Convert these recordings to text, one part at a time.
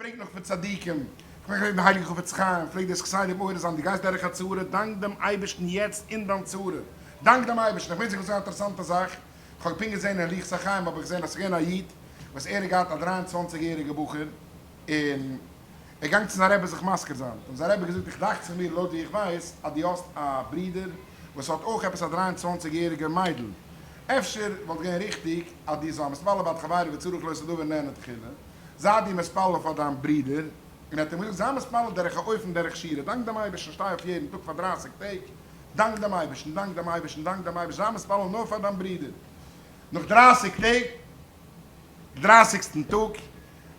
ברענגט נאך פון צדיקים, כ'מיין כ'מיין דער הייליגער חפץ חיים פלעגט דאס כסדר מעורר זיין, דו גייסט דורך א צרה, דאנק דעם אייבערשטן יעצט אין דיין צרה, דאנק דעם אייבערשטן, איך וויל זיך זאגן א אינטערעסאנטע זאך, כ'האב פונקט געזען אין לוחות החיים האב איך געזען אז ס'איז געווען א איד וואס ער האט געהאט א 23 יעריגע בחור, און ער געגאנגען צו זיין רבי זיך מזכיר זיין, האט אים זיין רבי געזאגט איך דאכט זיך מיר לויט ווי איך ווייס אז דו האסט א ברודער וואס האט אויך עפעס א 23 יעריגע מיידל, אפשר וואלט געווען ריכטיג אז דו זאל מתפלל בעד חברו וצריך לעשות דבר נענה תחילה, זיי דו מתפלל פאר דיין ברודער, און ער האט אים געזאגט זיי מתפלל דורך א אופן דורך שירה, דאנק דעם אייבערשטן שטיי אויף יעדן טאג פאר דרייסיג טעג, דאנק דעם אייבערשטן, דאנק דעם אייבערשטן, דאנק דעם אייבערשטן, זיי מתפלל נאר פאר דיין ברודער. נאך דרייסיג טעג, דרייסיגסטן טאג,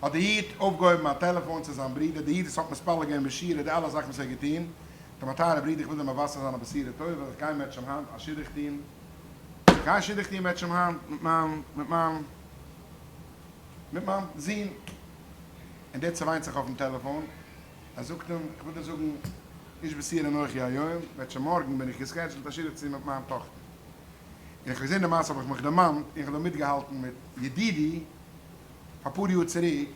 האט דער איד אויפגעהויבן א טעלעפאן צו זיין ברודער, דער איד וואס האט מתפלל געווען בשירה די אלע זאכן וואס ער האט געטון, האט אים א טייערע ברודער איך וויל דיר מבשר זיין א בשורה טובה, איך גיי מערטשעם היינט א שידוך טון, איך גיי א שידוך טון מערטשעם היינט מיט מיין, מיט מיין, מיט מיין זון, און דער צעוויינט זיך אויפן טעלעפאן, ער זאגט אים, איך וויל דיר זאגן, איש בשורה אנכי היום, מערטשעם מארגן בין איך גע scheduled א שידוך צו טון מיט מיין טאכטער. און איך האב געזען די מעשה האב איך מיך דערמאנט, און איך האב דא מיטגעהאלטן מיט ידידי פאר אפאר יאר צוריק,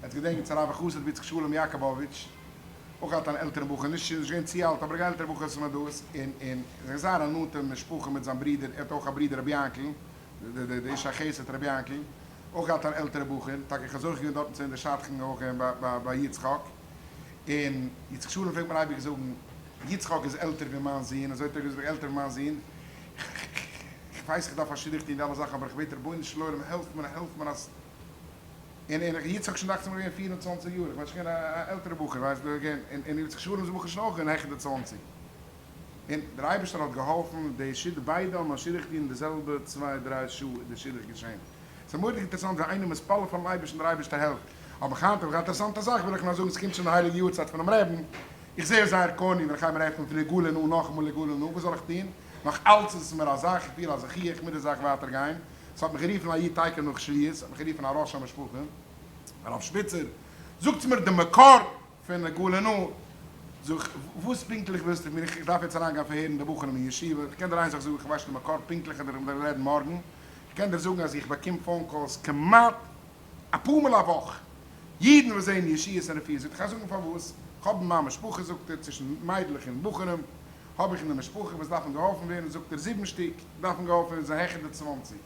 עטס געדענקטס הרב החסיד רבי יצחק שלום יאקאבאוויטש, אויך געהאט אן עלטערן בחור, נישט נישט געווען צו אלט אבער א עלטערע בחור וואס איז דאס, און און זענען זייער א נאנטע משפחה מיט זיין ברודער, ער האט אויך א ברודער רבי יענקל, די די די איש החסד רבי יענקל, אויך געהאט אן עלטערע בחור, טאקע איך האב זוכה געווען דארטן צו זען די שדכן אויך ביי ביי ביי יצחק, און יצחק שלום פלעגט מיר אייביג זאגן, יצחק איז עלטער ווי מיין זון, אזוי האט ער געזאגט, עלטער ווי מיין זון, איך ווייס איך דארף א שידוך טון די אלע זאכן אבער איך בעט רבונו של עולם העלף מיר העלף מיר אז און און יצחק שוין דאכט זיך מיר געווען 24 יאר, איך מיין שוין געווען א עלטערע בחור ווייסט דו געווען און און יצחק שלום'ס בחור שוין אויך געווען העכער די צוואנציג, און דער אייבערשטער האט געהאלפן די שידוך ביידע האבן א שידוך געטון אין די זעלבע צוויי דריי שעה איז די שידוך געשען. ס'איז מורא'דיג אינטערעסאנט ווי איינער מתפלל פארן אייבערשטן דער אייבערשטער העלפט. אבער היינט האב איך א אינטערעסאנטע זאך וויל איך נאר זאגן ס'קומט שוין די הייליגע יארצייט פונעם רעבן, איך זעה זייער corny ווען איך הייב מיר עפענען פון הגלה נא נאכאמאל הגלה נא וואס זאל איך טון? נאך אלץ איז עס מיר א זאך איך פיל א זכי' איך מוז די זאך ווייטער גיין. ס'האט מיך גערופן א איד תיכף נאך שבועות האט מיך גערופן א ראש המשפחה הרב שפיצער זאגטס מיר די מקור פון הגלה נא זאג איך וואס פונקטליך ווילסטו פון מיר איך דארף יעצט אריינגיין פארהערן די בחורים אין ישיבה איך קען דיר איין זאך זאגן איך ווייס נישט די מקור פונקטליך איך וועל רעדן מארגן איך קען דיר זאגן אז איך באקום phone calls כמעט אפאר מאל א וואך, אידן וואס זעען ישועות און רפואות, זאגט איך גיי זאגן פארוואס, איך האב אין מיין משפחה זאגט ער, צווישן מיידלעך און בחורים, האב איך אין די משפחה וואס דארפן געהאלפן ווערן, זאגט ער, זיבן שטיק דארפן געהאלפן ווערן, זענען העכער די צוואנציג,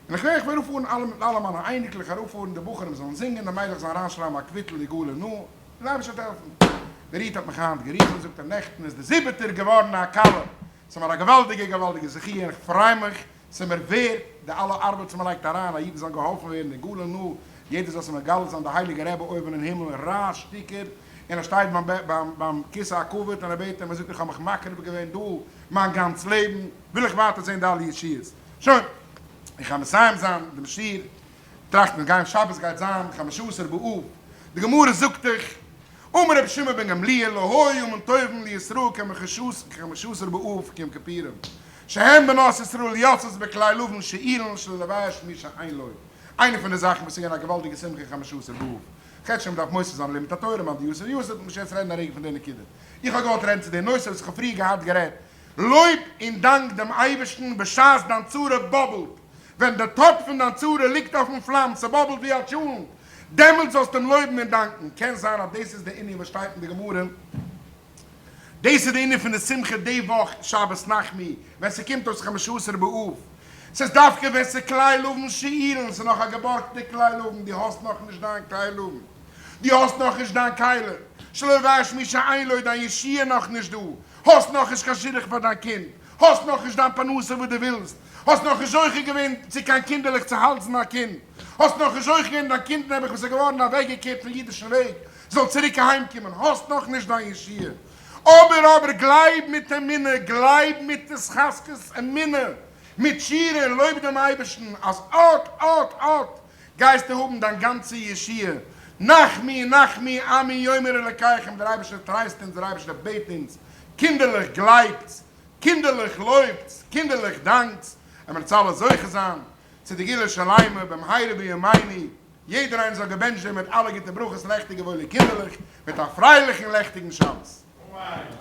און איך איך וויל אראפפארן אלע מיט אלע מיינע אייניקלעך אראפפארן, די בחורים זאלן זינגען, די מיידלעך זאלן אריינשרייבן א קוויטל הגלה נא, און די אייבערשטער וועט העלפן. דער איד האט מיך היינט גערופן, זאגט ער, נעכטן איז די זיבעטער געווארן א כלה, ס'איז מיר א געוואלדיגע געוואלדיגע זכי' און איך פריי מיך, ס'איז מיר ווערד די אלע ארבעט וואס מ'לייגט אריין אז אידן זאלן געהאלפן ווערן אין גלות נו, יעדער זאל זיך מגלה זיין די הייליגע רבי אויבן אין הימל רייסט שטיקער, און ער שטייט ביים ביים כסא הכבוד און ער בעט אים ער זאגט איך האב מיך מקריב געווען דא מיין גאנץ לעבן, וויל איך ווייטער זען די אלע ישועות. שוין, איך גיי מסיים זיין דעם שיעור, טראכט מיר גיין שבת גייט זיין חמשה עשר באב, די גמרא זאגט דאך אמר רבי שמעון בן גמליאל לא היו ימים טובים לישראל כחמשה עשר באב כיום כיפורים שהן בנות ישראל יוצאות בכלי לבן שאילן שלא לבייש מי שאין לו, איינע פון די זאכן וואס איז געווען א געוואלדיגע שמחה אין חמשה עשר באב, כ'רעד שוין מ'דארף מוסיף זיין לימוד התורה מאן דיוסף יוסף, מ'מוז יעצט רעדן א רגע פון די נקודה, איך האב געוואלט רעדן צו די נושא וואס איך האב פריער געהאט גערעדט, לויב און דאנק דעם אייבערשטן בשעת דיין צרה bubble ט, ווען די טאפ פון דיין צרה ליגט אויפן פלאם, ס' bubble ט ווי א טשולנט, דעמאלטס זאלסטו אים לויבן און דאנקן, קען זיין אז דאס איז די ענין וואס שטייט אין די גמרא, דאס איז די ענין פון די שמחה די וואך שבת נחמו, ווען ס'קומט אויס חמשה עשר באב, ס'איז דווקא ווען ס'איז כלי לבן שאילן, ס'איז נאך א געבארגטע כלי לבן, דו האסט נאכנישט דיין כלי לבן, דו האסט נאכנישט דיין כלי, שלא לבייש מי שאין לו, דיין ישועה נאכנישט דא, האסט נאכנישט קיין שידוך פאר דיין קינד, האסט נאכנישט דיין פרנסה וואס דו ווילסט, האסט נאכנישט זוכה געווען צו קיין קינדערלעך צו האלזן א קינד, האסט נאכנישט זוכה געווען דיין קינד נעבעך וואס איז געווארן אוועקגעקערט פון אידישן וועג זאל צוריק אהיים קומען, האסט נאכנישט דיין ישועה, אבער אבער גלייב מיט אמונה, גלייב מיט התחזקות אמונה, מיט שירה און לויב דעם אייבערשטן אז אט אט אט גייסטו האבן דיין גאנצע ישועה, נחמו נחמו עמי יאמר אלקיכם, דער אייבערשטער טרייסט אונז, דער אייבערשטער בעט אונז, קינדערלעך גלייבטס, קינדערלעך לויבטס, קינדערלעך דאנקטס, עמער צו אלע זוכה זיין צו די גאולה שלימה במהרה בימינו, יעדער איינער זאל געבענטשט ווערן מיט אלע גוטע ברכות לעכטיגע וואוילע קינדערלעך, מיט א פרייליכן לעכטיגן שבת. אמן.